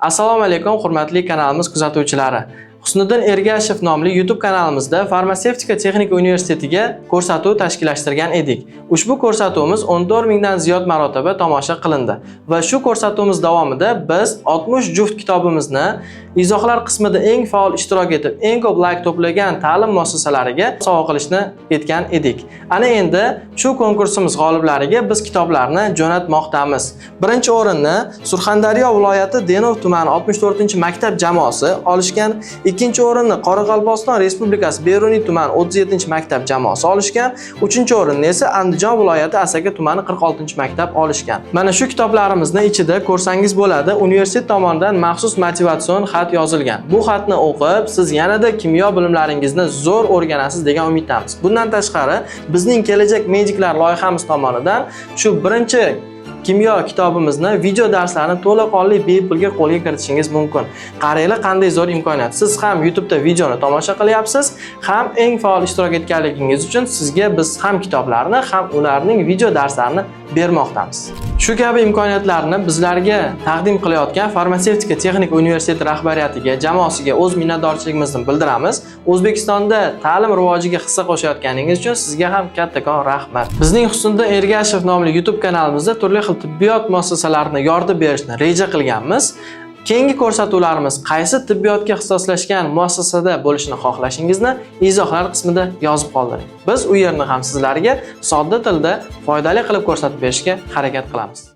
Assalomu alaykum, hurmatli kanalimiz kuzatuvchilari. Husniddin Ergashev nomli YouTube kanalimizda Farmatsevtika texnika universitetiga ko'rsatuv tashkillashtirgan edik. Ushbu ko'rsatuvimiz 14 mingdan ziyod marotaba tomosha qilindi va shu ko'rsatuvimiz davomida biz 60 juft kitobimizni izohlar qismida eng faol ishtirok etib, eng ko'p layk to'plagan ta'lim muassasalariga sovg'a qilishni aytgan edik. Ana endi shu konkursimiz g'oliblariga biz kitoblarni jo'natmoqdamiz. Birinchi o'rinni Surxondaryo viloyati Denov tumani 64-maktab jamoasi olishgan. Ikkinchi o'rinni Qoraqalpog'iston Respublikasi Beruniy tumani 37-maktab jamoasi olishgan. Uchinchi o'rinni esa Andijon viloyati Asaka tumani 46-maktab olishgan. Mana shu kitoblarimizni ichida ko'rsangiz bo'ladi, universitet tomonidan maxsus motivatsion xat yozilgan. Bu xatni o'qib, siz yanada kimyo bilimlaringizni zo'r o'rganasiz degan umiddamiz. Bundan tashqari, bizning Kelajak mediklar loyihamiz tomonidan shu birinchi kimyo kitobimizni video darslarini to'laqonli bepulga qo'lga kiritishingiz mumkin. Qaranglar, qanday zo'r imkoniyat. Siz ham YouTube'da videoni tomosha qilyapsiz, ham eng faol ishtirok etganligingiz uchun sizga biz ham kitoblarni, ham ularning video darslarini bermoqdamiz. Shu kabi imkoniyatlarni bizlarga taqdim qilayotgan Farmatsevtika texnika universiteti rahbariyatiga, jamoasiga o'z minnatdorchiligimizni bildiramiz. O'zbekistonda ta'lim rivojiga hissa qo'shayotganingiz uchun sizga ham kattakon rahmat. Bizning Husniddin Ergashev nomli YouTube kanalimizda turli xil tibbiyot muassasalarini yoritib berishni reja qilganmiz. Keyingi ko'rsatuvlarimiz qaysi tibbiyotga ixtisoslashgan muassasada bo'lishini xohlashingizni izohlar qismida yozib qoldiring. Biz u yerni ham sizlarga sodda tilda foydali qilib ko'rsatib berishga harakat qilamiz.